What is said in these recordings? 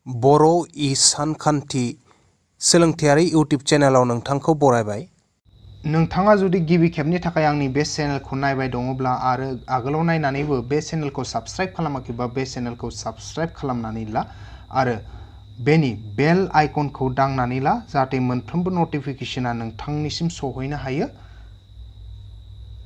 बर' इ-सानखान्थि सोलोंथायारि इउटिउब चेनेलाव नोंथांखौ बरायबाय। नोंथाङा जुदि गिबि खेबनि थाखाय आंनि बे चेनेलखौ नायबाय दङब्ला आरो आगोलाव नायनानैबो बे चेनेलखौ साबस्क्राइब खालामाखैबा बे चेनेलखौ साबस्क्राइब खालामनानै ला आरो बेनि बेल आइकनखौ दांनानै ला जाहाथे मोनफ्रोमबो नटिफिकेसना नोंथांनिसिम सौहैनो हायो।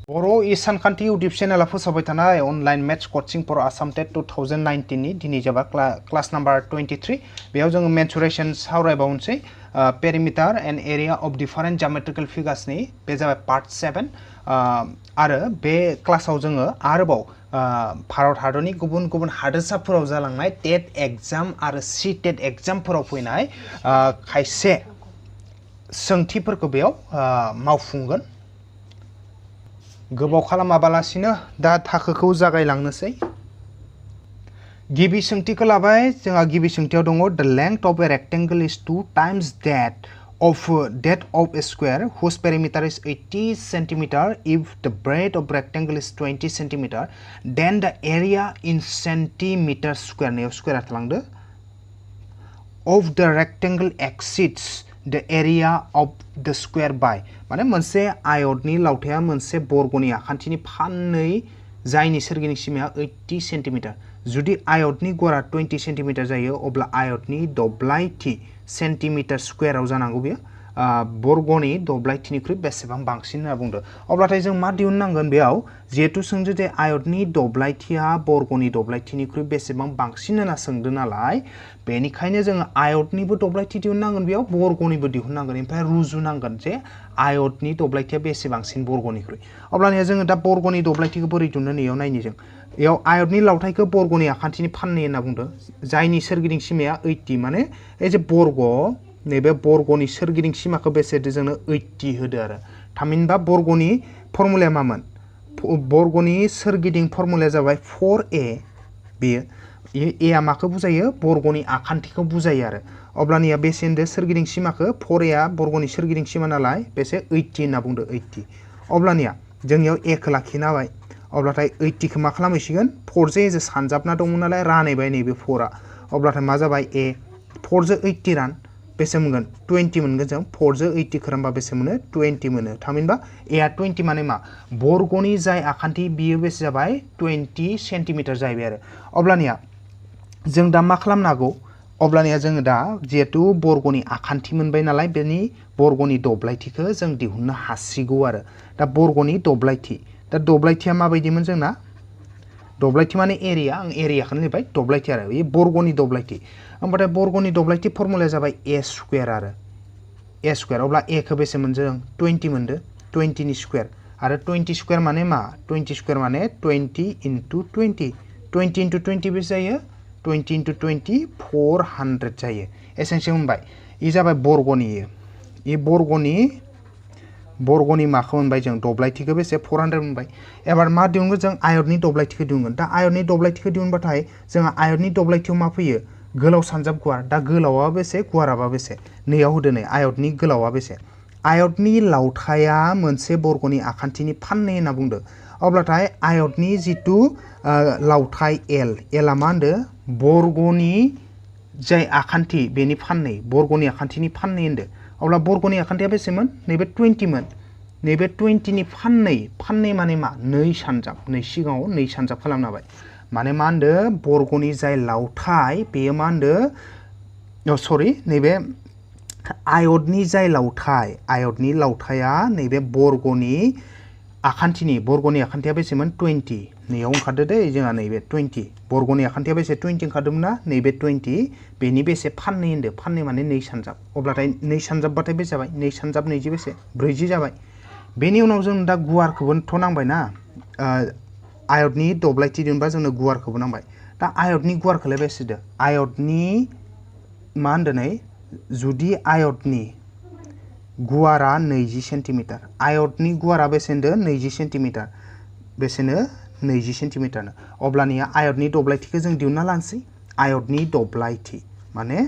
बर' इ-सानखान्थि इउटिउब चेनेला फोसावबाय थानाय online maths coaching for Assam TET 2019 नि दिनै जाबाय क्लास नाम्बार 23। बेयाव जोङो मेन्सुरेसन सावरायबावनोसै perimeter and area of different geometrical फिगार्सनि बे जाबाय पार्ट 7 आरो बे क्लासाव जोङो आरोबाव भारत हादरनि गुबुन गुबुन हादोरसाफोराव जालांनाय टेट एग्जाम आरो सी टेट एग्जामफोराव फैनाय खायसे सोंथिफोरखौ बेयाव मावफुंगोन। गोबाव खालामाबालासिनो दा थाखोखौ जागायलांनोसै। गिबि सोंथिखौ लाबाय जोंहा गिबि सोंथियाव दङ द length of a rectangle is 2 times that of a square whose perimeter is 80 cm. If the breadth of rectangle is 20 cm, then the area in centimeter square नेयाव स्क्वायर थालांदो of the rectangle exceeds the area of the square by माने मोनसे आयतनि लावथाया मोनसे बर्गनि आखान्थिनि फाननै जायनि सोरगिदिं सिमाया 80 centimetre. जुदि आयतनि गुवारा 20 centimetre जायो अब्ला आयतनि दब्लायथि सेन्टिमिटार स्क्वायराव जानांगौ बेयो बर्गनि दब्लायथिनिख्रुइ बेसेबां बांसिन होनना बुंदो। अब्लाथाय जों मा दिहुननांगोन बेयाव जिहेतु सोंदो जे आयतनि दब्लायथिया बर्गनि दब्लायथिनिख्रुइ बेसेबां बांसिन होनना सोंदो नालाय बेनिखायनो जोङो आयतनिबो दब्लायथि दिहुननांगोन बेयाव बर्गनिबो दिहुननांगोन ओमफ्राय रुजुनांगोन जे आयतनि दब्लायथिया बेसेबांसिन बर्गनिख्रुइ। अब्लानिया जोङो दा बर्गनि दब्लायथिखौ बोरै दिहुननो नैयाव नायनि जों बेयाव आयतनि लावथायखौ बर्गनि आखान्थिनि फाननै होनना बुंदो जायनि सोरगिदिं सिमाया 80 माने ए जे बर्ग नैबे बर्गनि सोरगिदिं सिमाखौ बेसे होदो जोंनो 80 होदो आरो थामहिनबा बर्गनि फर्मुलाया मामोन बर्गनि सोरगिदिं फर्मुलाया जाबाय 4a बेयो ए आ माखौ बुजायो बर्गनि आखान्थिखौ बुजायो आरो अब्लानिया बेसे होनदो सोरगिदिं सिमाखौ 4a आ बर्गनि सोरगिदिं सिमा नालाय बेसे 80 होनना बुंदो 80 अब्लानिया जोंनियाव ए खौ लाखिना होबाय अब्लाथाय 80 खौ मा खालामहैसिगोन 4 जो एजे सानजाबना दंमोन नालाय रानहैबाय नैबे 4 आ अब्लाथाय मा जाबाय ए 4 जो 80 रान बेसे मोनगोन 20 मोनगोन जों 4 जो 80 खालामबा बेसे मोनो 20 मोनो थामहिनबा ए आ 20 माने मा बर्गनि जाय आखान्थि बियो बेसे जाबाय 20 सेन्टिमिटार जाहैबाय आरो अब्लानिया जों दा मा खालामनो हागौ अब्लानिया जोङो दा जिहेतु बर्गनि आखान्थि मोनबाय नालाय बेनि बर्गनि दब्लायथिखौ जों दिहुननो हासिगौ आरो दा बर्गनि दब्लायथि दा दब्लायथिया माबायदिमोन जोंना दब्लायथि माने एरिया आं एरियाखौनो लिरबाय दब्लायथि आरो बे बर्गनि दब्लायथि ओमफ्राय बर्गनि दब्लायथि फर्मुलाया जाबाय ए स्क्वायर आरो ए स्क्वायर अब्ला ए खौ बेसे मोनदों जों 20 मोनदो 20 नि स्क्वायर आरो 20 स्क्वायर माने मा 20 स्क्वायर माने 20 into 20 20 into 20 बेसे जायो 20 into 20 400 जायो एसेनोसो मोनबाय इ जाबाय बर्गनि इ बर्गनि माखौ मोनबाय जों दब्लायथिखौ बेसे 400 मोनबाय एबार मा दिहुनगोन जों आयतनि दब्लायथिखौ दिहुनगोन दा आयतनि दब्लायथिखौ दिहुनबाथाय जोंहा आयतनि दब्लायथियाव मा फैयो गोलाव सानजाब गुवार दा गोलावा बेसे गुवाराबा बेसे नैयाव होदो नै आयतनि गोलावा बेसे आयतनि लावथाया मोनसे बर्गनि आखान्थिनि फाननै होनना बुंदो अब्लाथाय आयतनि जितु लावथाय एल आ मा होनदो बर्गनि जाय आखान्थि बेनि फाननै बर्गनि आखान्थिनि फाननै होनदो अब्ला बर्गनि आखान्थिया बेसेमोन नैबे 20 मोन नैबे 20 नि फाननै माने मा नै सानजाब नै सिगाङाव नै सानजाब खालामना होबाय माने मा होनदो बर्गनि जाय लावथाय बेयो मा होनदो सरि नैबे आयतनि जाय लावथाय आयतनि लावथाया नैबे बर्गनि आखान्थिया बेसेमोन 20 नैयाव ओंखारदो दै जोंहा नैबे 20 बर्गनि आखान्थिया बेसे 20 ओंखारदोंमोन ना नैबे 20 बेनि बेसे फाननै होनदो फाननै माने नै सानजाब अब्लाथाय नै सानजाबबाथाय बेसे जाबाय नै सानजाब 20 बेसे 40 जाबाय बेनि उनाव जों दा गुवारखौबोथ' नांबाय ना आयतनि दब्लायथि दिहुनबा जोंनो गुवारखौबो नांबाय दा आयतनि गुवारखौलाय बेसे होदो आयतनि मा होनदो नै जुदि आयतनि गुवारा 20 सेन्टिमिटार आयतनि गुवारा बेसे होनदो 20 सेन्टिमिटार बेसेनो 20 सेन्टिमिटारनो अब्लानिया आयतनि दब्लायथिखौ जों दिहुनना लानोसै आयतनि दब्लायथि माने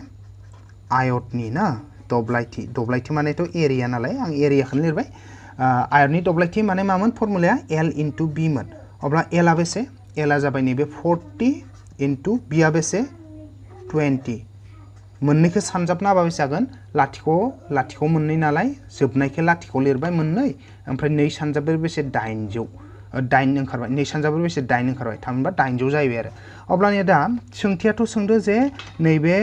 आयतनि ना दब्लायथि मानेथ' एरिया नालाय आं एरियाखौनो लिरबाय आयतनि दब्लायथि माने मामोन फर्मुलाया एल इन्टु बि मोन अब्ला एल आ बेसे एल आ जाबाय नैबे 40 इन्टु बि आ बेसे 20 मोननैखौ सानजाबना होबा बेसे जागोन लाथिख' मोननै नालाय जोबनायखौ लाथिख' लिरबाय मोननै ओमफ्राय 2 सानजाबो बेसे 800 9 ओंखारबाय 2 सानजाबो बेसे 9 ओंखारबाय थामहिनबा 800 जाहैबाय आरो अब्लानिया दा सोंथियाथ' सोंदो जे नैबे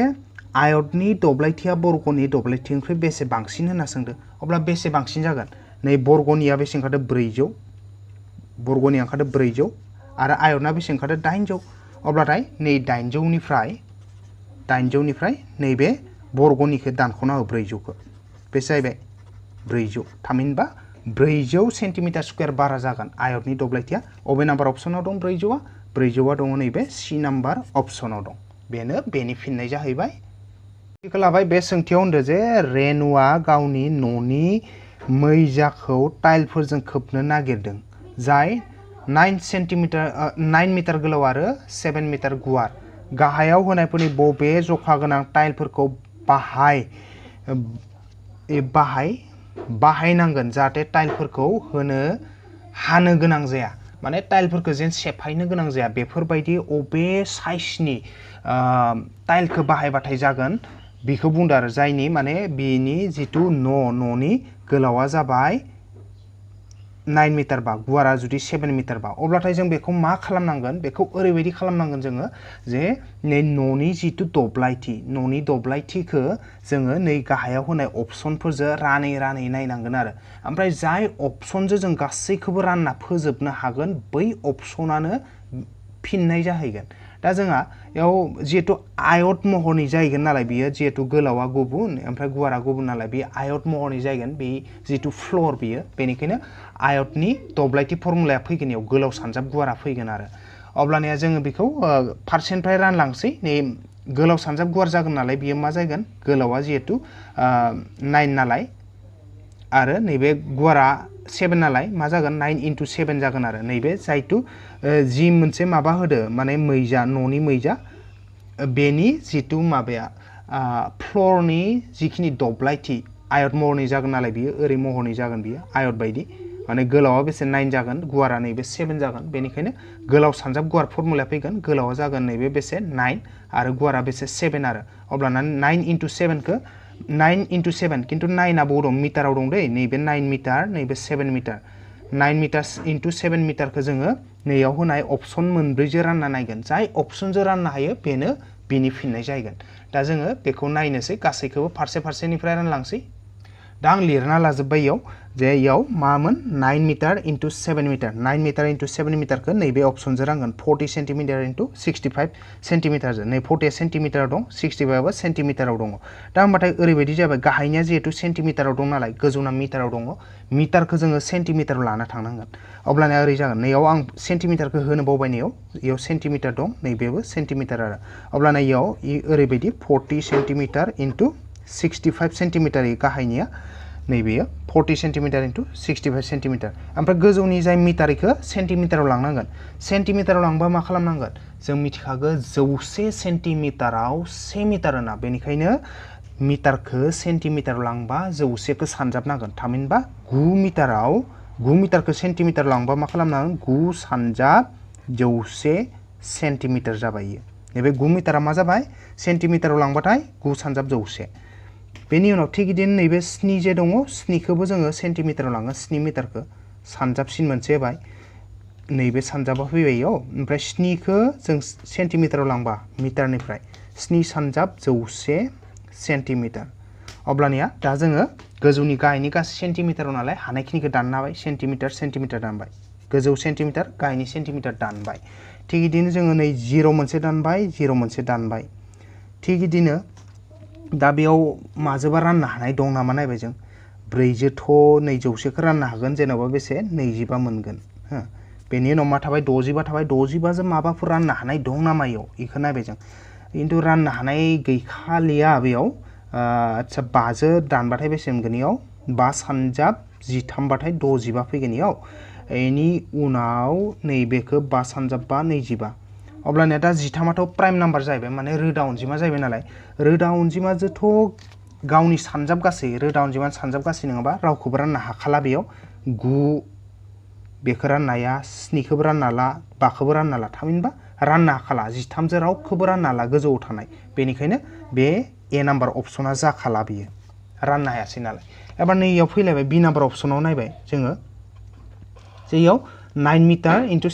आयतनि दब्लायथिया बर्गनि दब्लायथिनिख्रुइ बेसे बांसिन होनना सोंदो अब्ला बेसे बांसिन जागोन नै बर्गनिया बेसे ओंखारदो 400 बर्गनिया ओंखारदो 400 आरो आयतना बेसे ओंखारदो 800 अब्लाथाय नै 800 निफ्राय नैबे बर्गनिखौ दानख'ना हो 400खौ बेसे जाहैबाय 400 थामहिनबा 400 सेन्टिमिटार स्क्वायर बारा जागोन आयतनि दब्लायथिया अबे नाम्बार अपसनाव दं 400आ दङ नैबे सी नाम्बार अपसनाव दं बेनो बेनि फिननाय जाहैबाय बेखौ लाबाय बे सोंथियाव होनदो जे रेनुआ गावनि न'नि मैजाखौ टाइलफोरजों खोबनो नागिरदों जाय 9 मिटार गोलाव आरो 7 मिटार गुवार गाहायाव होनायफोरनि बबे जखा गोनां टाइलफोरखौ बाहायनांगोन जाहाथे टाइलफोरखौ हानो गोनां जाया माने टाइलफोरखौ जेन सेफायनो गोनां जाया बेफोरबायदि अबे साइजनि टाइलखौ बाहायबाथाय जागोन बेखौ बुंदो आरो जायनि माने बिनि जितु न'नि गोलावा जाबाय 9 मिटार बा गुवारा जुदि 7 मिटार बा अब्लाथाय जों बेखौ मा खालामनांगोन बेखौ ओरैबायदि खालामनांगोन जोङो जे नै न'नि जितु न'नि दब्लायथिखौ जोङो नै गाहायाव होनाय अपसनफोरजों रानै नायनांगोन आरो ओमफ्राय जाय अपसनजों जों गासैखौबो रानना फोजोबनो हागोन बै अपसनानो फिननाय जाहैगोन दा जोंहा याव जिहेतु आयत महरनि जाहैगोन नालाय बियो जिहेतु गोलावा गुबुन ओमफ्राय गुवारा गुबुन नालाय बे आयत महरनि जाहैगोन बे जितु फ्लर बियो बेनिखायनो आयतनि दब्लायथि फर्मुलाया फैगोन याव गोलाव सानजाब गुवारा फैगोन आरो अब्लानिया जोङो बेखौ फारसेनिफ्राय रानलांसै नै गोलाव सानजाब गुवार जागोन नालाय बियो मा जागोन गोलावा जिहेतु 9 नालाय आरो नैबे गुवारा 7 नालाय मा जागोन 9 into 7 जागोन आरो नैबे जायतु जि मोनसे माबा होदो माने न'नि मैजा बेनि जितु माबाया फ्लरनि जिखिनि दब्लायथि आयत महरनि जागोन नालाय बियो ओरै महरनि जागोन बियो आयत बायदि माने गोलावा बेसे 9 जागोन गुवारा नैबे 7 जागोन बेनिखायनो गोलाव सानजाब गुवार फर्मुलाया फैगोन गोलावा जागोन नैबे बेसे 9 आरो गुवारा बेसे 7 आरो अब्लाना 9 into 7 खौ 9 into 7 किन्तु 9 आबो दं मिटाराव दं दै नैबे 9 मिटार नैबे 7 मिटार 9 मिटार into 7 मिटारखौ जोङो नैयाव होनाय अपसन मोनब्रैजों रानना नायगोन जाय अपसनजों राननो हायो बेनो बिनि फिननाय जाहैगोन दा जोङो बेखौ नायनोसै गासैखौबो फारसेनिफ्राय रानलांसै दा आं लिरना लाजोब्बाय इयाव जे इयाव मामोन 9 metre into 7 metre 9 metre into 7 मिटारखौ नैबे अपसनजों रानगोन 40 सेन्टिमिटार into 65 सेन्टिमिटारजों नै 40 सेन्टिमिटार दं 65 सेन्टिमिटाराव दङ दा होमबाथाय ओरैबायदि जाबाय गाहायनिया जिहेतु सेन्टिमिटाराव दं नालाय गोजौना मिटाराव दङ मिटारखौ जोङो सेन्टिमिटाराव लाना थांनांगोन अब्लानिया ओरै जागोन नैयाव आं सेन्टिमिटारखौ होनो बावबाय इयाव सेन्टिमिटार दं नैबेबो सेन्टिमिटार आरो अब्लाना इयाव ओरैबायदि 40 सेन्टिमिटार into 65 सेन्टिमिटार गाहायनिया नैबेयो 40 सेन्टिमिटार into 65 सेन्टिमिटार ओमफ्राय गोजौनि जाय मिटार इखौ सेन्टिमिटाराव लांनांगोन सेन्टिमिटाराव लांबा मा खालामनांगोन जों मिथिखागौ 100 सेन्टिमिटाराव 1 मिटार होना बेनिखायनो मिटारखौ सेन्टिमिटाराव लांबा 100खौ सानजाबनांगोन थामहिनबा 9 मिटारखौ सेन्टिमिटाराव लांबा मा खालामनांगोन 9 सानजाब 100 सेन्टिमिटार जाबाय नैबे 9 मिटारा मा जाबाय सेन्टिमिटाराव लांबाथाय 9 सानजाब 100 बेनि उनाव थिग बिदिनो नैबे 7 जे दङ 7खौबो जोङो सेन्टिमिटाराव लाङो 7 मिटारखौ सानजाबसिन मोनसे होबाय नैबे सानजाबा फैबाय इयाव ओमफ्राय 7खौ जों सेन्टिमिटाराव लांबा मिटारनिफ्राय 7 सानजाब 100 सेन्टिमिटार अब्लानिया दा जोङो गोजौनि गाहायनि गासै सेन्टिमिटाराव नालाय हानायखिनिखौ दानना होबाय सेन्टिमिटार दानबाय गोजौ सेन्टिमिटार गाहायनि सेन्टिमिटार दानबाय थिग बिदिनो जोङो नै 0 मोनसे दानबाय 0 मोनसे दानबाय थिग बिदिनो दा बेयाव माजोंबा राननो हानाय दं नामा नायबाय जों 4जोंथ' नै 100खौ राननो हागोन जेनेबा बेसे 25 मोनगोन हो बेनि उनाव मा थाबाय 65 थाबाय 65जों माबाफोर राननो हानाय दं नामा इयाव बेखौ नायबाय जों खिन्थु राननो हानाय गैखालिया बेयाव आच्छा 5जों दानबाथाय बेसे मोनगोन इयाव 5 सानजाब 13 बाथाय 65 फैगोन इयाव बेनि उनाव नैबेखौ 5 सानजाब 5 25 अब्लानिया दा 13आथ' प्राइम नाम्बार जाहैबाय माने रोदा अनजिमा जाहैबाय नालाय रोदा अनजिमाजोंथ' गावनि सानजाब गासै रोदा अनजिमा सानजाब गासै नङाबा रावखौबो राननो हाखाला बेयाव 9 बेखौ राननो हाया 7खौबो राननो हाला 5खौबो राननो हाला थामहिनबा राननो हाखाला 13जों रावखौबो राननो हाला गोजौआव थानाय बेनिखायनो बे ए नाम्बार अपसना जाखाला बियो राननो हायासै नालाय एबार नैयाव फैलायबाय बी नाम्बार अपसनाव नायबाय जोङो जेयाव 9 मिटार इन्टु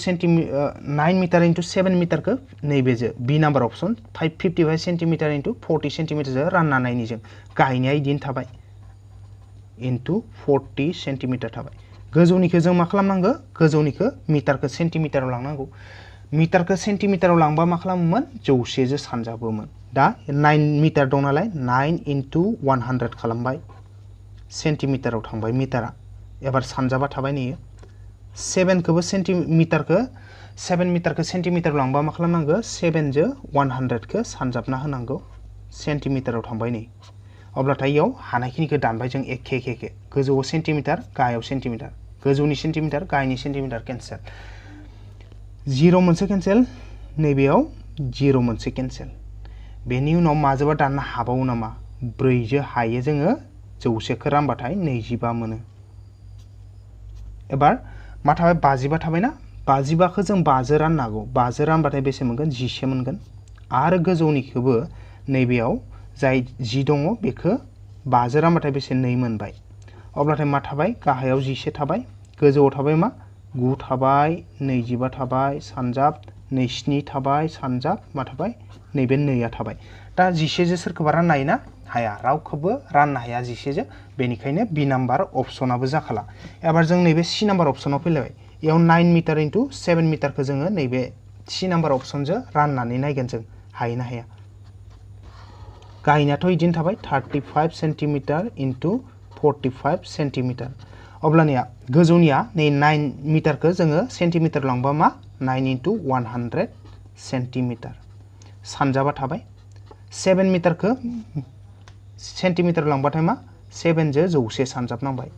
7 मिटारखौ नैबेजों बी नाम्बार अपसन 55 सेन्टिमिटार इन्टु 40 सेन्टिमिटारजों रानना नायनि जों गाहायनिया इदिनो थाबाय इन्टु 40 सेन्टिमिटार थाबाय गोजौनिखौ जों मा खालामनांगौ गोजौनिखौ मिटारखौ सेन्टिमिटाराव लांनांगौ मिटारखौ सेन्टिमिटाराव लांबा मा खालामोमोन जौसेजों सानजाबोमोन दा 9 मिटार दं नालाय 9 इन्टु 100 खालामबाय सेन्टिमिटाराव थांबाय मिटारा एबार सानजाबा थाबाय नैयो 7 मिटारखौ सेन्टिमिटाराव लांबा मा खालामनांगौ 7 जों 100 खौ सानजाबना होनांगौ सेन्टिमिटाराव थांबाय नै अब्लाथाय इयाव हानायखिनिखौ दानबाय जों एखे गोजौआव सेन्टिमिटार गाहायाव सेन्टिमिटार गोजौनि सेन्टिमिटार गाहायनि सेन्टिमिटार केन्सेल 0 मोनसे केन्सेल नैबेयाव 0 मोनसे केन्सेल बेनि उनाव माजोंबा दाननो हाबावो नामा 4 जों हायो जोङो जौसेखौ रानबाथाय 25 मोनो एबार मा थाबाय 55 थाबायना 55खौ जों 5 जों राननो हागौ 5 जों रानबाथाय बेसे मोनगोन 11 मोनगोन आरो गोजौनिखौबो नैबेयाव जाय 10 दङ बेखौ 5 जों रानबाथाय बेसे 2 मोनबाय अब्लाथाय मा थाबाय गाहायाव 11 थाबाय गोजौआव थाबाय मा 9 थाबाय 25 थाबाय सानजाब 27 थाबाय सानजाब मा थाबाय नैबे 2आ थाबाय दा 11 जों सोरखौबा राननो हायोना हाया रावखौबो राननो हाया 11 जों बेनिखायनो बी नाम्बार अपसनाबो जाखाला एबार जों नैबे सी नाम्बार अपसनाव फैलायबाय इयाव 9 मिटार इन्टु 7 मिटारखौ जोङो नैबे सी नाम्बार अपसनजों राननानै नायगोन जों हायोना हाया गाहायनियाथ' इदिनो थाबाय 35 सेन्टिमिटार इन्टु 45 सेन्टिमिटार अब्लानिया गोजौनिया नै 9 मिटारखौ जोङो सेन्टिमिटार लांबा मा 9 इन्टु 100 सेन्टिमिटार सानजाबा थाबाय 7 मिटारखौ सेन्टिमिटार लांबाथाय मा 7 जों जौसे सानजाबनांबाय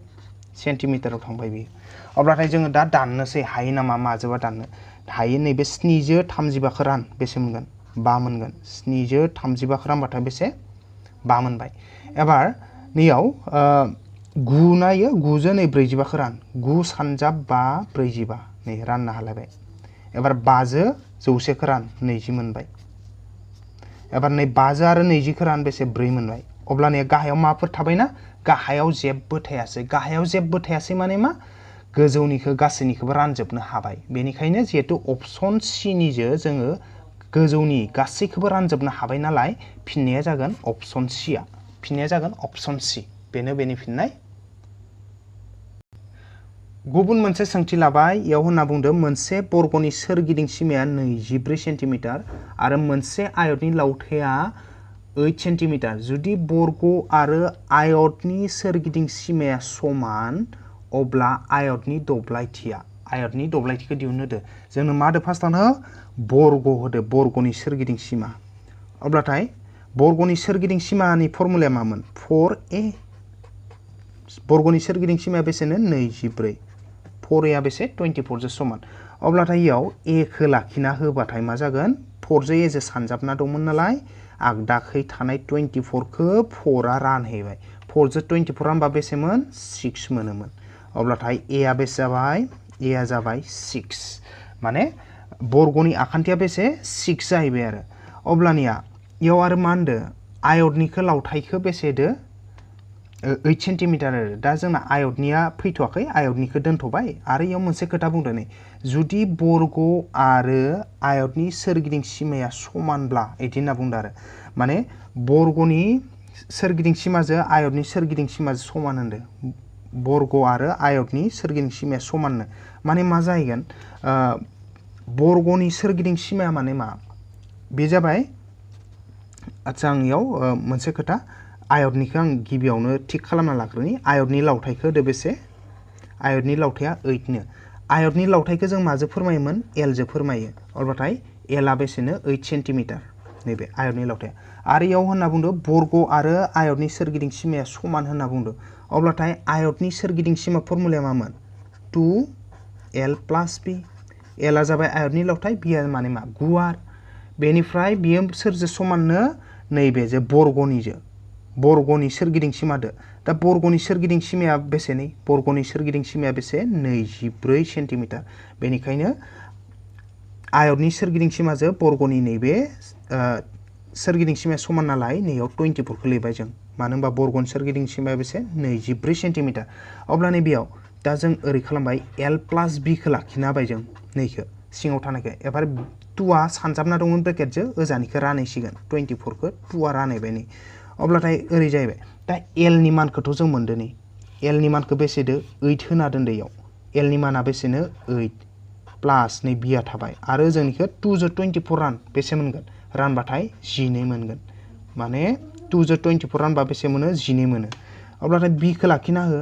सेन्टिमिटाराव थांबाय बियो अब्लाथाय जोङो दा दाननोसै हायो नामा माजोंबा दाननो हायो नैबे 7 जों 35खौ रान बेसे मोनगोन 5 मोनगोन 7 जों 35खौ रानबाथाय बेसे 5 मोनबाय एबार नैयाव 9 नायो 9 जों नै 45खौ रान 9 सानजाब 5 45 नै राननो हालायबाय एबार 5 जों जौसेखौ रान 20 मोनबाय एबार नै 5 जों आरो 20खौ रान बेसे 4 मोनबाय अब्लानिया गाहायाव माफोर थाबायना गाहायाव जेबो थायासै माने मा गोजौनिखौ गासैनिखौबो रानजोबनो हाबाय बेनिखायनो जिहेतु अपसन सी निजों जोङो गोजौनि गासैखौबो रानजोबनो हाबाय नालाय फिननाया जागोन अपसन सी बेनो बेनि फिननाय गुबुन मोनसे सोंथि लाबाय इयाव होनना बुंदों मोनसे बर्गनि सोरगिदिं सीमाया 24 सेन्टिमिटार आरो मोनसे आयतनि लावथाया 8 सेन्टिमिटार जुदि बर्ग आरो आयतनि सोरगिदिं सीमाया समान अब्ला आयतनि दब्लायथिखौ दिहुननो होदो जोंनो मा होदो फार्स्टआवनो बर्ग होदो बर्गनि सोरगिदिं सीमा अब्लाथाय बर्गनि सोरगिदिं सीमानि फर्मुलाया मामोन 4a बर्गनि सोरगिदिं सीमाया बेसेनो 24 4a बेसे 24 जों समान अब्लाथाय इयाव a खौ लाखिना होबाथाय मा जागोन 4 जों a जों सानजाबना दंमोन नालाय आगदाखै थानाय 24 खौ 4आ रानहैबाय 4 जों 24 रानबा बेसेमोन 6 मोनोमोन अब्लाथाय a आ बेसे जाबाय 6 माने बर्गनि आखान्थिया बेसे 6 जाहैबाय आरो अब्लानिया इयाव आरो मा होनदो आयतनिखौ लावथाइखौ बेसे होदो 8 सेन्टिमिटार आरो दा जोंना आयतनिया फैथ'वाखै आयतनिखौ दोनथ'बाय आरो इयाव मोनसे खोथा बुंदो नै जुदि बर्ग आरो आयतनि सोरगिदिं सीमाया समानब्ला इदि होनना बुंदो आरो माने बर्गनि सोरगिदिं सीमाजों आयतनि सोरगिदिं सीमाजों समान होनदो बर्ग आरो आयतनि सोरगिदिं सीमाया समाननो माने मा जाहैगोन बर्गनि सोरगिदिं सीमाया माने मा बे जाबाय आच्छा आं इयाव मोनसे खोथा आयतनिखौ आं गिबियावनो थिक खालामना लाग्रोनि आयतनि लावथाइखौ होदो बेसे आयतनि लावथाइया 8 नो आयतनि लावथाइखौ जों माजों फोरमायोमोन एल जों फोरमायो अब्लाथाय एल आ बेसेनो 8 सेन्टिमिटार नैबे आयतनि लावथाइया आरो इयाव होनना बुंदो बर्ग आरो आयतनि सोरगिदिं सीमाया समान होनना बुंदो अब्लाथाय आयतनि सोरगिदिं सीमा फर्मुलाया मामोन 2l + b एल आ जाबाय आयतनि लावथाइ b आ माने मा गुवार बेनिफ्राय बियो सोरजों समाननो नैबे जे बर्गनि सोरगिदिं सीमादो दा बर्गनि सोरगिदिं सीमाया बेसे नै बर्गनि सोरगिदिं सीमाया बेसे 24 सेन्टिमिटार बेनिखायनो आयतनि सोरगिदिं सीमाजों बर्गनि नैबे सोरगिदिं सीमाया समान नालाय नैयाव 24 लिरबाय जों मानो होनबा बर्गनि सोरगिदिं सीमाया बेसे 24 सेन्टिमिटार अब्ला नै बेयाव दा जों ओरै खालामबाय l + b खौ लाखिना होबाय जों नैखो सिङाव थानायखौ एबार 2 आ सानजाबना दंमोन ब्रेकेटजों ओजानिखौ रानैसिगोन 24 खौ 2 आ रानैबाय नै अब्लाथाय ओरै जाहैबाय दा l नि मानखौथ' जों मोनदो नै l नि मानखौ बेसे दो 8 होना दोनदो इयाव l नि माना बेसेनो 8 प्लास नै b आ थाबाय आरो जोंनिखौ 2 जो 24 रान बेसे मोनगोन रानबाथाय 12 मोनगोन माने 2 जो 24 रानबा बेसे मोनो 12 मोनो अब्लाथाय b खौ लाखिना हो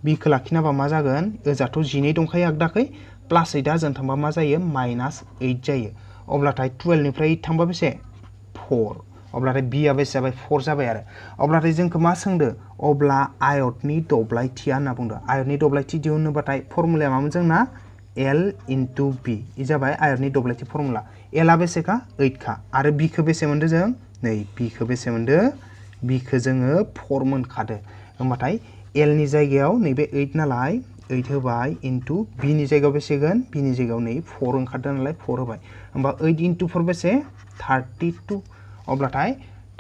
b खौ लाखिनाबा मा जागोन ओजाथ' 12 दंखायो आगदाखै प्लास 8 आ जों थांबा मा जायो -8 जायो अब्लाथाय 12 निफ्राय 8 थांबा बेसे 4 अब्लाथाय b आ बेसे जाबाय 4 जाबाय आरो अब्लाथाय जोंखौ मा सोंदो अब्ला आयतनि दब्लायथिया होनना बुंदो आयतनि दब्लायथि दिहुननोबाथाय फर्मुलाया मामोन जोंना l * b इ जाबाय आयतनि दब्लायथि फर्मुला l आ बेसेखा 8 खा आरो b खौ बेसे मोनदो जों नै b खौ बेसे मोनदो b खौ जोङो 4 मोनखादो होमबाथाय l नि जायगायाव नैबे 8 नालाय 8 होबाय इनटु b नि जायगायाव बेसेगोन b नि जायगायाव नै 4 ओंखारदों नालाय 4 होबाय होमबा 8 * 4 बेसे 32 अब्लाथाय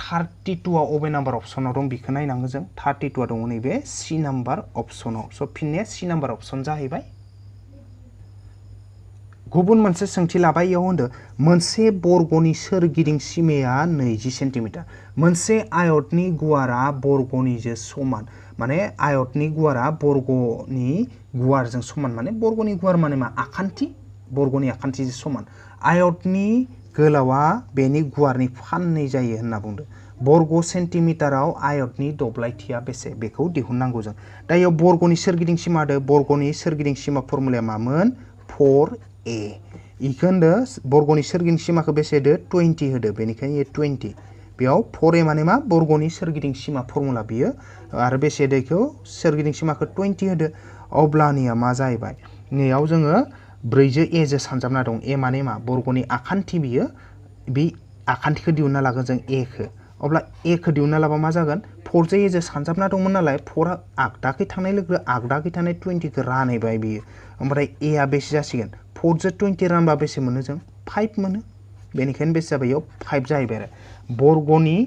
32 आ अबे नाम्बार अपसनाव दं बेखौ नायनांगौ जों 32 आ दङ नैबे c नाम्बार अपसनाव स' फिननाया c नाम्बार अपसन जाहैबाय गुबुन मोनसे सोंथि लाबाय इयाव होनदो मोनसे बर्गनि सोरगिदिं सीमाया 20 सेन्टिमिटार मोनसे आयतनि गुवारा बर्गनिजों समान माने आयतनि गुवारा बर्गनि गुवारजों समान माने बर्गनि गुवार माने मा आखान्थि बर्गनि आखान्थिजों समान आयतनि गोलावा बेनि गुवारनि फाननै जायो होनना बुंदो बर्ग सेन्टिमिटाराव आयतनि दब्लायथिया बेसे बेखौ दिहुननांगौ जों दा इयाव बर्गनि सोरगिदिं सीमा दो बर्गनि सोरगिदिं सीमा फर्मुलाया मामोन 4a इखो होनदो बर्गनि सोरगिदिं सीमाखौ बेसे होदो 20 होदो बेनिखायनो 20 बेयाव 4a माने मा बर्गनि सोरगिदिं सीमा फर्मुला बियो आरो बेसे होदो इखौ सोरगिदिं सीमाखौ 20 होदो अब्लानिया मा जाहैबाय नैयाव जोङो 4 जो a जो सानजाबना दं a माने मा बर्गनि आखान्थि बियो बे आखान्थिखौ दिहुनना लागोन जों a खौ अब्ला a खौ दिहुनना लाबा मा जागोन 4 जो a जो सानजाबना दंमोन नालाय 4 आ आगदाखै थांनाय लोगो आगदाखै थानाय 20 खौ रानैबाय बियो ओमफ्राय a आ बेसे जासिगोन 4 जो 20 रानबा बेसे मोनो जों 5 मोनो बेनिखायनो बेसे जाबाय इयाव 5 जाहैबाय आरो बर्गनि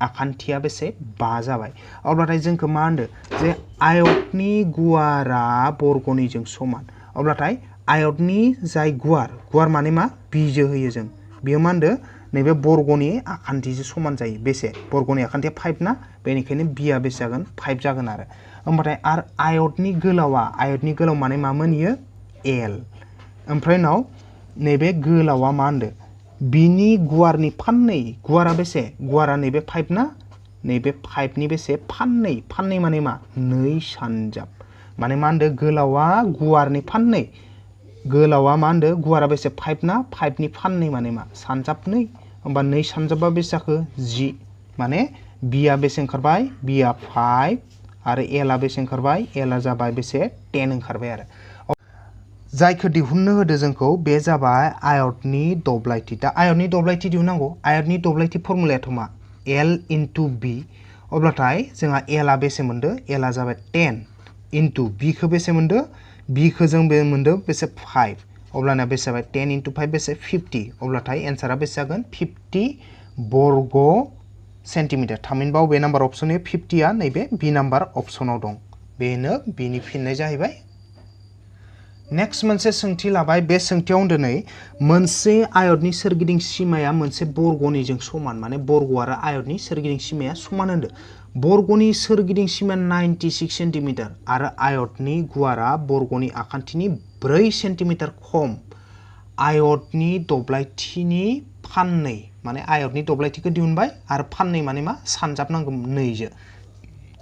आखान्थिया बेसे 5 जाबाय अब्लाथाय जोंखौ मा होनदो जे आयतनि गुवारा बर्गनिजों समान अब्लाथाय आयतनि जाय गुवार माने मा b जो होयो जों बियो मा होनदो नैबे बर्गनि आखान्थिजों समान जायो बेसे बर्गनि आखान्थिया 5 ना बेनिखायनो b आ बेसे जागोन 5 जागोन आरो ओमफ्राय आरो आयतनि गोलाव माने मामोन इयो l ओमफ्राय नाव नैबे गोलावा मा होनदो बिनि गुवारनि फाननै गुवारा बेसे गुवारा नैबे 5 ना नैबे 5 नि बेसे फाननै माने मा 2 सानजाब माने मा होनदो गोलावा गुवारनि फाननै गोलावा मा होनदो गुवारा बेसे 5 ना 5 नि फाननै माने मा सानजाब 2 होमबा 2 सानजाबा बेसे जाखो 10 माने b आ बेसे ओंखारबाय b आ 5 आरो l आ बेसे ओंखारबाय l आ जाबाय बेसे 10 ओंखारबाय आरो जायखौ दिहुननो होदो जोंखौ बे जाबाय आयतनि दब्लायथि दा आयतनि दब्लायथि दिहुननांगौ आयतनि दब्लायथि फर्मुलायाथ' मा l * b अब्लाथाय जोंहा l आ बेसे मोनदो l आ जाबाय 10 इनटु b खौ बेसे मोनदो b खौ जों बे मोनदो बेसे 5 अब्लाना बेसे जाबाय 10 * 5 बेसे 50 अब्लाथाय एन्सारा बेसे जागोन 50 बर्ग सेन्टिमिटार थामहिनबा बबे नाम्बार अपसन 50 आ नैबे b नाम्बार अपसनाव दं बेनो बिनि फिननाय जाहैबाय नेक्स्ट मोनसे सोंथि लाबाय बे सोंथियाव होनदो नै मोनसे आयतनि सोरगिदिं सीमाया मोनसे बर्गनिजों समान माने बर्ग आरो आयतनि सोरगिदिं सीमाया समान होनदो बर्गनि सोरगिदिं सीमाया 96 सेन्टिमिटार आरो आयतनि गुवारा बर्गनि आखान्थिनि 4 सेन्टिमिटार खम आयतनि दब्लायथिनि फाननै माने आयतनि दब्लायथिखौ दिहुनबाय आरो फाननै माने मा सानजाबनांगौ 2 जो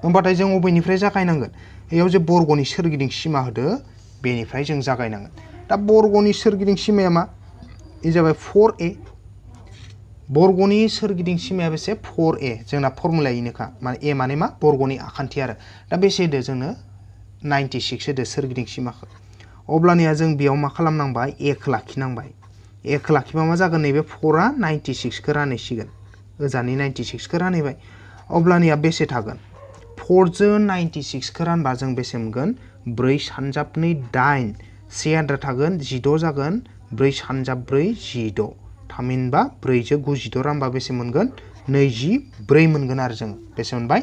होमबाथाय जों अबेनिफ्राय जागायनांगोन बेयाव जे बर्गनि सोरगिदिं सीमा होदो बेनिफ्राय जों जागायनांगोन दा बर्गनि सोरगिदिं सीमाया मा इ जाबाय 4a बर्गनि सोरगिदिं सीमाया बेसे 4a जोंना फर्मुलाया इनोखा माने a माने मा बर्गनि आखान्थि आरो दा बेसे होदो जोंनो 96 होदो सोरगिदिं सीमाखौ अब्लानिया जों बेयाव मा खालामनांबाय a खौ लाखिनांबाय a खौ लाखिबा मा जागोन नैबे 4 आ 96 खौ रानैसिगोन ओजानि 96 खौ रानैबाय अब्लानिया बेसे थागोन 4 जो 96 खौ रानबा जों बेसे मोनगोन 4 सानजाब 2 8 से आद्रा थागोन 16 जागोन 4 सानजाब 4 16 थामहिनबा 4 जो 96 रानबा बेसे मोनगोन 24 मोनगोन आरो जोङो बेसे मोनबाय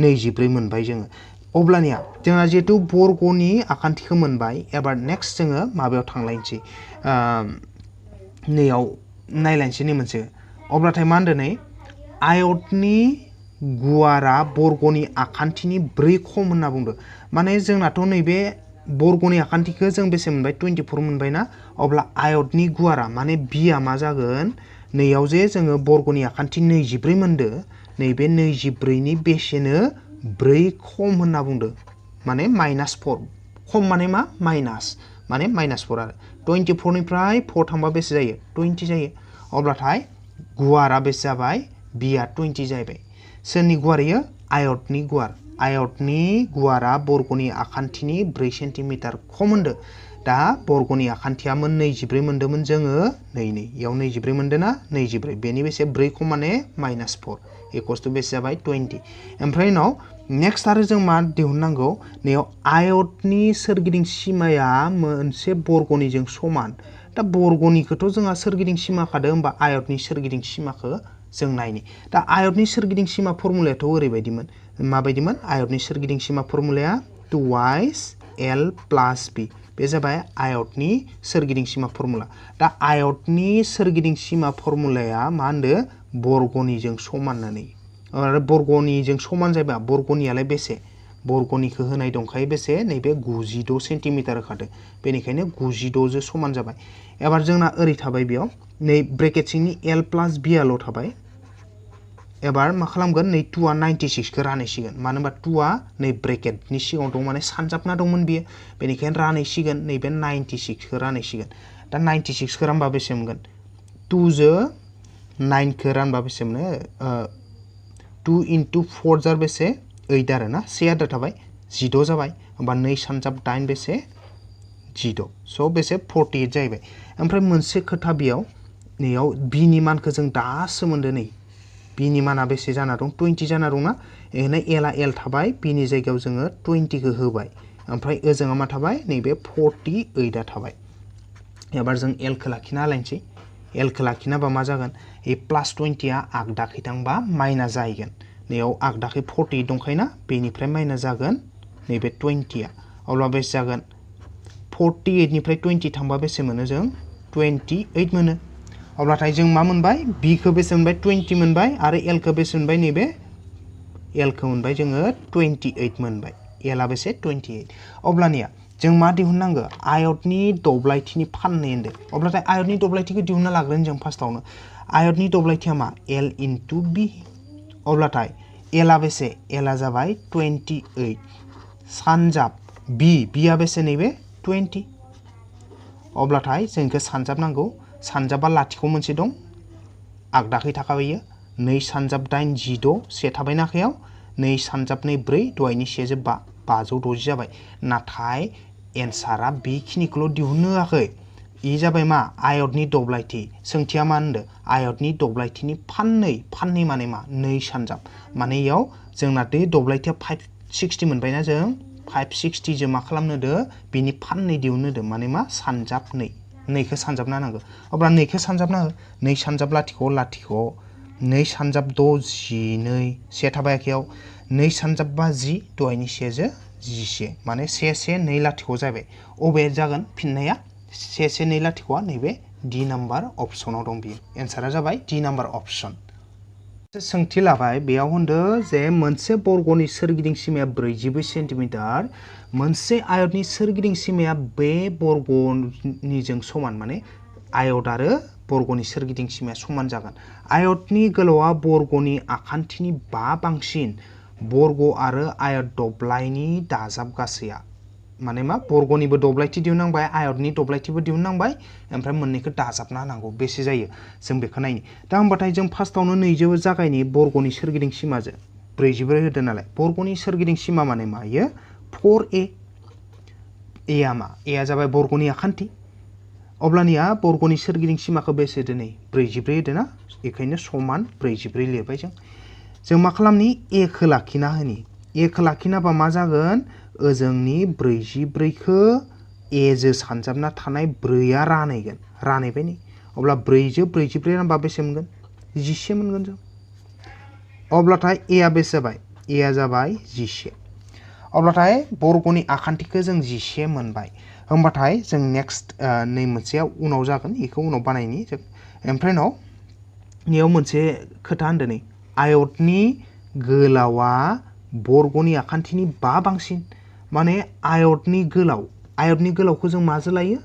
24 मोनबाय जोङो अब्लानिया जोंहा जिहेतु बर्गनि आखान्थिखौ मोनबाय एबार नेक्स्ट जोङो माबायाव थांलायनोसै नैयाव नायलायनोसै नै मोनसे अब्लाथाय मा होनदों नै आयतनि गुवारा बर्गनि आखान्थिनि 4 खम होनना बुंदों माने जोंनाथ' नैबे बर्गनि आखान्थिखौ जों बेसे मोनबाय 24 मोनबाय ना अब्ला आयतनि गुवारा माने बिया मा जागोन नैयाव जे जोङो बर्गनि आखान्थि 24 मोनदो नैबे 24 नि बेसेनो 4 खम होनना बुंदो माने -4 खम माने मा माइनास माने -4 आरो 24 निफ्राय 4 थांबा बेसे जायो 20 जायो अब्लाथाय गुवारा बेसे जाबाय बिया 20 जाहैबाय सोरनि गुवार इयो आयतनि गुवारा बर्गनि आखान्थिनि 4 सेन्टिमिटार खम होनदो दा बर्गनि आखान्थिया 24 मोनदोंमोन जोङो नै इयाव 24 मोनदों ना 24 बेनि बेसे 4 खम माने -4 इक्वल्स टु बेसे जाबाय 20 ओमफ्राय उनाव नेक्स्ट आरो जों मा दिहुननांगौ नैयाव आयतनि सोरगिदिं सीमाया मोनसे बर्गनिजों समान दा बर्गनिखौथ' जोंहा सोरगिदिं सीमा खादों होमबा आयतनि सोरगिदिं सीमाखौ जों नायनि दा आयतनि सोरगिदिं सीमा फर्मुलायाथ' ओरैबायदिमोन माबायदिमोन आयतनि सोरगिदिं सीमा फर्मुलाया 2y l + b बे जाबाय आयतनि सोरगिदिं सीमा फर्मुला दा आयतनि सोरगिदिं सीमा फर्मुलाया मा होनदो बर्गनिजों समान होननानै आरो बर्गनिजों समान जायोबा बर्गनियालाय बेसे बर्गनिखौ होनाय दंखायो बेसे नैबे 96 सेन्टिमिटार होखादो बेनिखायनो 96 जो समान जाबाय एबार जोंना ओरै थाबाय बेयाव नै ब्रेकेट सिंनि l + b आल' थाबाय एबार मा खालामगोन नै 2 आ 96 खौ रानैसिगोन मानो होनबा 2 आ नै ब्रेकेटनि सिगाङाव दं माने सानजाबना दंमोन बियो बेनिखायनो रानैसिगोन नैबे 96 खौ रानैसिगोन दा 96 खौ रानबा बेसे मोनगोन 2 जो 9 खौ रानबा बेसे मोनो 2 × 4 जार बेसे 8 आरो ना 1 आद्रा थाबाय 16 जाबाय होमबा 2 सानजाब 8 बेसे 16 स' बेसे 48 जाहैबाय ओमफ्राय मोनसे खोथा बेयाव नैयाव b नि मानखौ जों दासो मोनदो नै b नि माना बेसे जाना दं 20 जाना दंना एखायनो l आ l थाबाय b नि जायगायाव जोङो 20 खौ होबाय ओमफ्राय ओजोंआ मा थाबाय नैबे 48 आ थाबाय एबार जों l खौ लाखिना लायनोसै l खौ लाखिनाबा मा जागोन ए +20 आ आगदाखै थांबा माइनास जाहैगोन नैयाव आगदाखै 48 दंखायोना बेनिफ्राय माइनास जागोन नैबे 20 आ अब्ला बेसे जागोन 48 निफ्राय 20 थांबा बेसे मोनो जों 28 मोनो अब्लाथाय जों मा मोनबाय b खौ बेसे मोनबाय 20 मोनबाय आरो l खौ बेसे मोनबाय नैबे l खौ मोनबाय जोङो 28 मोनबाय l आ बेसे 28 अब्लानिया जों मा दिहुननांगो आयतनि दब्लायथिनि फाननै होनदो अब्लाथाय आयतनि दब्लायथिखौ दिहुनना लाग्रोन जों फार्स्टआवनो आयतनि दब्लायथिया मा l × b अब्लाथाय l आ बेसे l आ जाबाय 28 सानजाब b आ बेसे नैबे 20 अब्लाथाय जों इखौ सानजाब नांगौ सानजाबा लाथिख' मोनसे दं आगदाखै थाखाबायो 2 सानजाब 8 16 से थाबायना आखायाव 2 सानजाब 2 4 दहायनि 1 जो 5 560 जाबाय नाथाय एन्सारा बेखिनिखौल' दिहुननो होआखै इ जाबाय मा आयतनि दब्लायथि सोंथिया मा होनदो आयतनि दब्लायथिनि फाननै माने मा 2 सानजाब माने इयाव जोंना बे दब्लायथिया 560 मोनबायना जों 560 जो मा खालामनो दो बिनि फाननै दिहुननो दो माने मा सानजाब 2 खौ सानजाबना नांगौ अब्ला 2 खौ सानजाबना हो 2 सानजाब लाथिख' 2 सानजाब 6 12 से थाबाय आखायाव 2 सानजाब 5 10 दहायनि 1 जो 11 माने 1 1 2 लाथिख' जाबाय अबे जागोन फिननाया 1 1 2 लाथिख'आ नैबे D नाम्बार अप्शनाव दं बियो एन्सारा जाबाय D नाम्बार अप्शन सोंथि लाबाय बेयाव होनदो जे मोनसे बर्गनि सोरगिदिं सीमाया 44 सेन्टिमिटार मोनसे आयतनि सोरगिदिं सीमाया बे बर्गनिजों समान माने आयत आरो बर्गनि सोरगिदिं सीमाया समान जागोन आयतनि गोलावआ बर्गनि आखान्थिनि 5 बांसिन बर्ग आरो आयत दब्लायनि दाजाब गासैया माने मा बर्गनिबो दब्लायथि दिहुननांबाय आयतनि दब्लायथिबो दिहुननांबाय ओमफ्राय मोननैखौ दाजाबना होनांगौ बेसे जायो जों बेखौ नायनि दा होमबाथाय जों फार्स्टआवनो नैजों जागायनि बर्गनि सोरगिदिं सीमाजों 44 होदो नालाय बर्गनि सोरगिदिं सीमा माने मा इयो 4a a आ मा a आ जाबाय बर्गनि आखान्थि अब्लानिया बर्गनि सोरगिदिं सीमाखौ बेसे होदो नै 44 होदो ना बेखायनो समान 44 लिरबाय जों मा खालामनि a खौ लाखिना होनि a खौ लाखिनाबा मा जागोन ओजोंनि 44 खौ a जो सानजाबना थानाय 4 आ रानैगोन रानैबाय नै अब्ला 4 जो 44 रानबा बेसे मोनगोन 11 मोनगोन जों अब्लाथाय ए आ बेसे जाबाय ए आ जाबाय 11 अब्लाथाय बर्गनि आखान्थिखौ जों 11 मोनबाय होमबाथाय जों नेक्स्ट नै मोनसेया उनाव जागोन बेखौ उनाव बानायनि जों ओमफ्राय उनाव नियाव मोनसे खोथा होनदों नै आयतनि गोलावा बर्गनि आखान्थिनि 5 बांसिन माने आयतनि गोलावखौ जों माजों लायो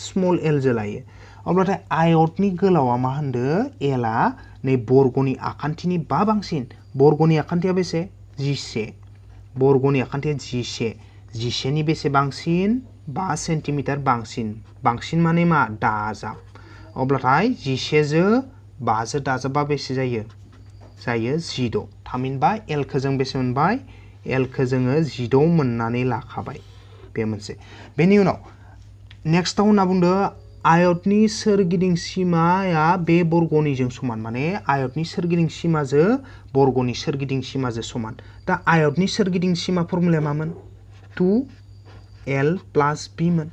स्मल एल जो लायो अब्लाथाय आयतनि गोलावा मा होनदों एल आ नै बर्गनि आखान्थिनि 5 बांसिन बर्गनि आखान्थिया बेसे 11 बर्गनि आखान्थिया 11 नि बेसे बांसिन 5 सेन्टिमिटार बांसिन माने मा दाजाब अब्लाथाय 11 जो 5 जो दाजाबा बेसे जायो 16 थामहिनबा एल खौ जों बेसे मोनबाय एल खौ जोङो 16 मोननानै लाखाबाय बे मोनसे बेनि उनाव नेक्स्टआव होनना बुंदो आयतनि सोरगिदिं सीमाया बे बर्गनिजों समान माने आयतनि सोरगिदिं सीमाजों बर्गनि सोरगिदिं सीमाजों समान दा आयतनि सोरगिदिं सीमा फर्मुलाया मामोन 2l + b मोन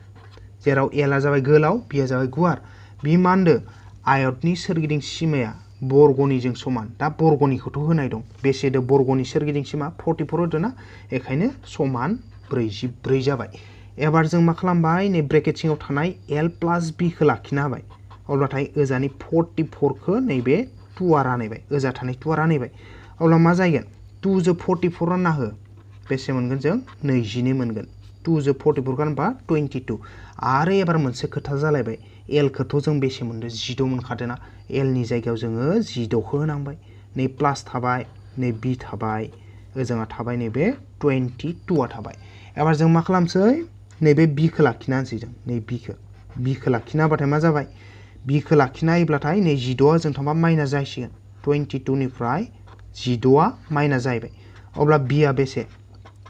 जेराव l आ जाबाय गोलाव b आ जाबाय गुवार बि मा होनदो आयतनि सोरगिदिं सीमाया बर्गनिजों समान दा बर्गनिखौथ' होनाय दं बेसे दो बर्गनि सोरगिदिं सीमा 44 होदो ना बेखायनो समान 44 जाबाय एबार जों मा खालामबाय नै ब्रेकेट सिङाव थानाय l + b खौ लाखिना होबाय अब्लाथाय ओजानि 44 खौ नैबे 2 आ रानैबाय ओजा थानाय 2 आ रानैबाय अब्ला मा जागोन 2 जो 44 रानना हो बेसे मोनगोन जों 22 मोनगोन 2 जो 44 रानबा 22 आरो एबार मोनसे खोथा जालायबाय l खौथ' जों बेसे मोनदों 16 मोनखादों ना l नि जायगायाव जोङो 16 खौ होनांबाय नै प्लास थाबाय नै b थाबाय ओजोंहा थाबाय नैबे 22 आ थाबाय एबार जों मा खालामसै नैबे b खौ लाखिना होनसै जों नै b खौ लाखिना होबाथाय मा जाबाय b खौ लाखिना होयोब्लाथाय नै 16 आ जों थांबा माइनास जासिगोन 22 निफ्राय 16 आ माइनास जाहैबाय अब्ला b आ बेसे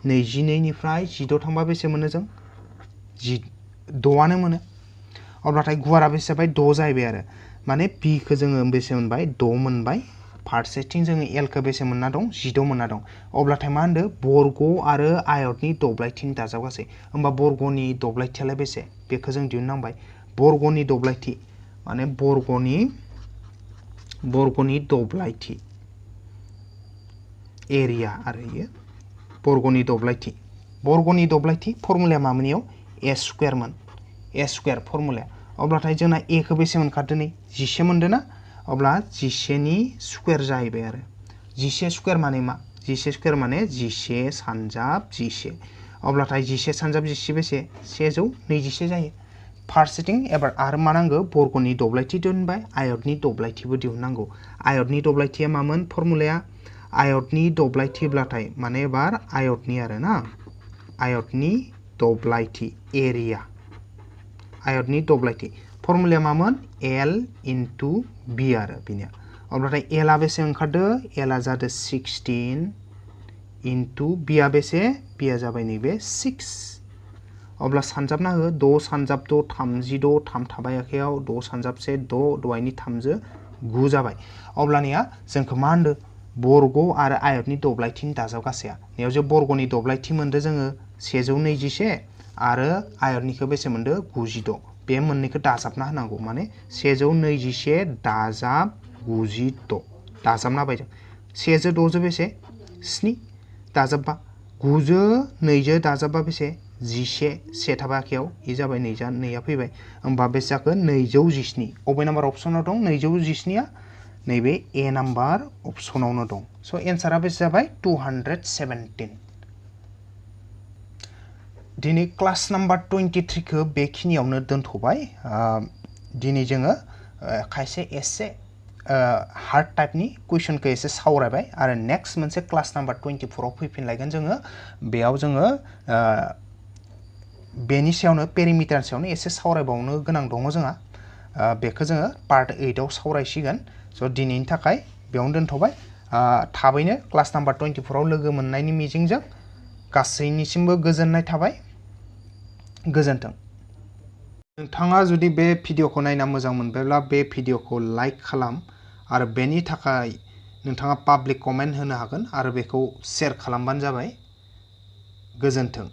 22 निफ्राय 16 थांबा बेसे मोनो जों 6 आनो मोनो अब्लाथाय गुवारा बेसे जाबाय 6 जाहैबाय आरो माने b खौ जोङो बेसे मोनबाय 6 मोनबाय फारसेथिं जोङो l खौ बेसे मोनना दं 16 मोनना दं अब्लाथाय मा होनदो बर्ग आरो आयतनि दब्लायथिनि दाजाबगासै होमबा बर्गनि दब्लायथियालाय बेसे बेखौ जों दिहुननांबाय बर्गनि दब्लायथि माने बर्गनि दब्लायथि एरिया आरो इयो बर्गनि दब्लायथि फर्मुलाया मामोनियाव a स्क्वायर मोन a स्क्वायर फर्मुलाया अब्लाथाय जोंना a खौ बेसे मोनखादो नै 11 मोनदो ना अब्ला 11 नि स्क्वायर जाहैबाय आरो 11 स्क्वायर माने मा 11 स्क्वायर माने 11 सानजाब 11 अब्लाथाय 11 सानजाब 11 बेसे 121 जायो फारसेथिं एबार आरो मा नांगौ बर्गनि दब्लायथि दिहुनबाय आयतनि दब्लायथिबो दिहुननांगौ आयतनि दब्लायथिया मामोन फर्मुलाया आयतनि दब्लायथिब्लाथाय माने एबार आयतनि आरो ना आयतनि दब्लायथि एरिया आयतनि दब्लायथि फर्मुलाया मामोन l * b आरो बिनिया अब्लाथाय l आ बेसे ओंखारदो l आ जादो 16 * b आ बेसे b आ जाबाय नैबे 6 अब्ला सानजाबना हो 6 सानजाब 6 36 3 थाबाय आखायाव 6 सानजाब 1 6 दहायनि 3 जो 9 जाबाय अब्लानिया जोंखौ मा होनदो बर्ग आरो आयतनि दब्लायथिनि दाजाबगासैया नेयाव जे बर्गनि दब्लायथि मोनदो जोङो 121 आरो आयतनिखौ बेसे मोनदो 96 बे मोननैखौ दाजाबना होनांगौ माने 121 दाजाब 96 दाजाबना होबाय जों 1 जो 6 जो बेसे 7 दाजाबबा 9 जो 2 जो दाजाबबा बेसे 11 से थाबाय आखायाव इ जाबाय 2 आ फैबाय होमबा बेसे जाखो 217 अबे नाम्बार अपसनाव दं 217 आ नैबे ए नाम्बार अपसनावनो दं स' एन्सारा बेसे जाबाय 217 दिनै क्लास नाम्बार 23 खौ बेखिनियावनो दोनथ'बाय दिनै जोङो खायसे एसे हार्ड टाइपनि कुइसनखौ एसे सावरायबाय आरो नेक्स्ट मोनसे क्लास नाम्बार 24 आव फैफिनलायगोन जोङो बेयाव जोङो बेनि सायावनो पेरिमिटारनि सायावनो एसे सावरायबावनो गोनां दङ जोंहा बेखौ जोङो पार्ट 8 आव सावरायसिगोन स' दिनैनि थाखाय बेयावनो दोनथ'बाय थाबैनो क्लास नाम्बार 24 आव लोगो मोननायनि मिजिंजों गासैनिसिमबो गोजोननाय थाबाय गोजोन्थों नोंथाङा जुदि बे भिडिअखौ नायना मोजां मोनबायब्ला बे भिडिअखौ लाइक खालाम आरो बेनि थाखाय नोंथाङा पाब्लिक कमेन्ट होनो हागोन आरो बेखौ शेयार खालामबानो जाबाय गोजोन्थों